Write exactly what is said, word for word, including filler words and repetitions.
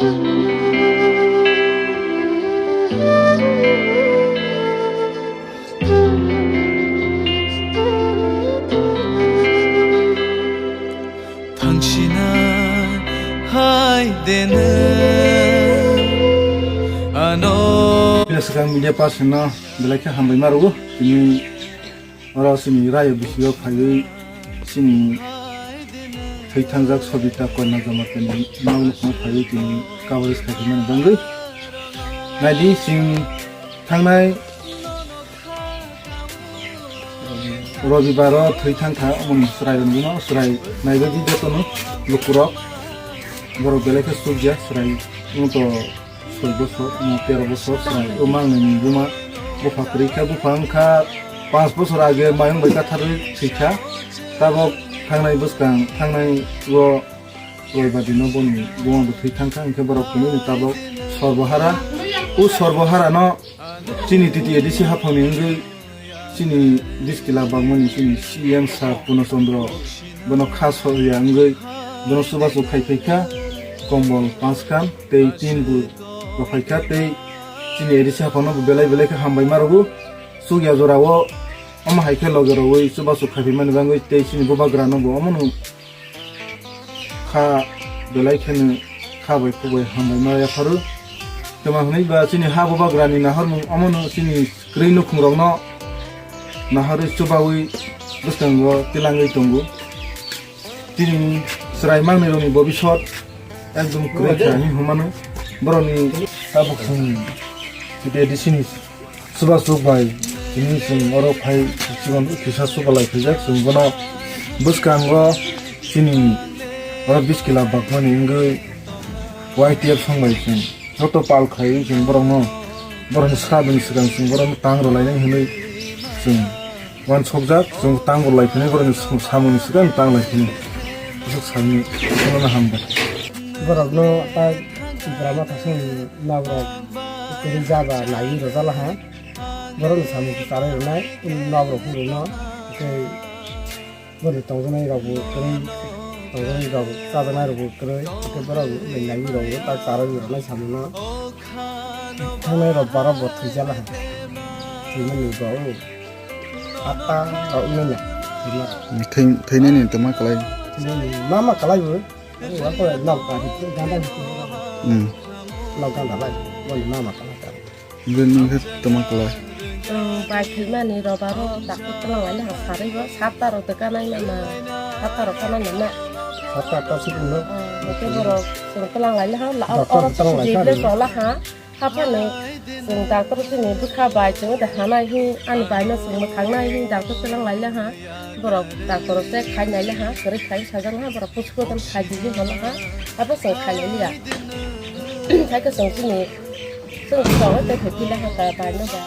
Thangsina hai dene ano. Pila swkang media person no belai khe hambai ma rwo. Tini oro chini rayo bisingo phaiwi chini thwi thangjak Sobita Kanya Jamatia ni nok nukhungo phaiwi tini coverage khaimani bangwi. Naidi chwng thangnai Robibaro thwi thangkha, omoni chwrai rwngno chwrai naibaidi jotono lukurok. Borok belai khe chukya chwrai wngto soi bosor, wng tero bosor chwrai. O mangnani buma bupha kwrwi kha, bupha wngkha panch bosor age mayung bai katharwi thwikha. Tabok thangnai bwskang, thangnai o Roibadino boni buma bo thwi thangkha, hwnkhe borok kwnwini tabok Sorbohara. O Sorboharano chini T T A D C haphangni wngwi chini Biskila Bagmani chini C M sir Purno Chandra bono kha soya wngwi bono chubachu khai phaikha, kombol panch khan tei tin bu rok phaikha tei chini A D C haphangno bo belai belai khe hambai ma rwgo. Chukya jorao omo hai khe loge rwui chubachu khai phaimani bagwi tei chini bubagrano bo omono kha belai kheno kha bai khuk bai hambai ma yapharo. Tamo hwnwi ba chini ha bubagrani nahormung omono chini kwrwi nukhungrokno nahorwi chubaui bwskango tilangwi tongo. Chini chwrai mangnirokni bobisot ekdom kwrwi kha hinwi hwnmano. Borokni tabuk chwng T T A D C ni Chubachu bai tini chwng oro phai chikon kisa chubalai phaijak, chwng bono bwskango chini oro Biskila Bagmani wngwi Y T F song bai chwng joto pal khai chwng borokno, borokni sra bini swkang chwng borokno tang rwlainai hwnwi chwng uansukjak, chwng tang rwlai phini borokni samungni swkang tang lai phini. Bwswk sakni, bono hambai. Borokno ta Tipra Motha songni nokrok kwrwi jaba naiwi rwjalaha. Borokni samung khe charwi rwnai, nokrok phuru no, tei borokni tongjaknai rokbo kwrwi, tongjaknai rok chajaknai rokbo kwrwi, tei borok naiwi rokbo ta charwi rwnai samung no. Thangnai rok baro bo thwijala hai, thwimani bo o atta rok wngmani thwima. Thwi-, thwinani tongma kwlai. Thwinani mama kwlai bo, o nok gari ganda. Hmm. Nok ganda lai, boni mama kwlai. Bini khe tongma kwlai. Chwng bai thwimani rok baro doctor twlang laina ha sarwi bo, satta rok twi kanai mama, satta rok kanai mama. Satta atta sukung no. Oh, hwnkhe borok chwng twlang laina ha, la-, doctor oro twlang lai chwng kha. Tola ha, haphano chwng doctor chini bwkha bai chwng de hanai hi, ani bai no chwng mwthang nai hi, doctor twlang laina ha. Borok doctor se khai nai le ha, kwrwi khai sajak ha, borok pusu poton khai di hino ha, abo chwng khai nai liya. Khai khe chwng chini, chwng chwng tei phai phi le ha, ta bai no ba.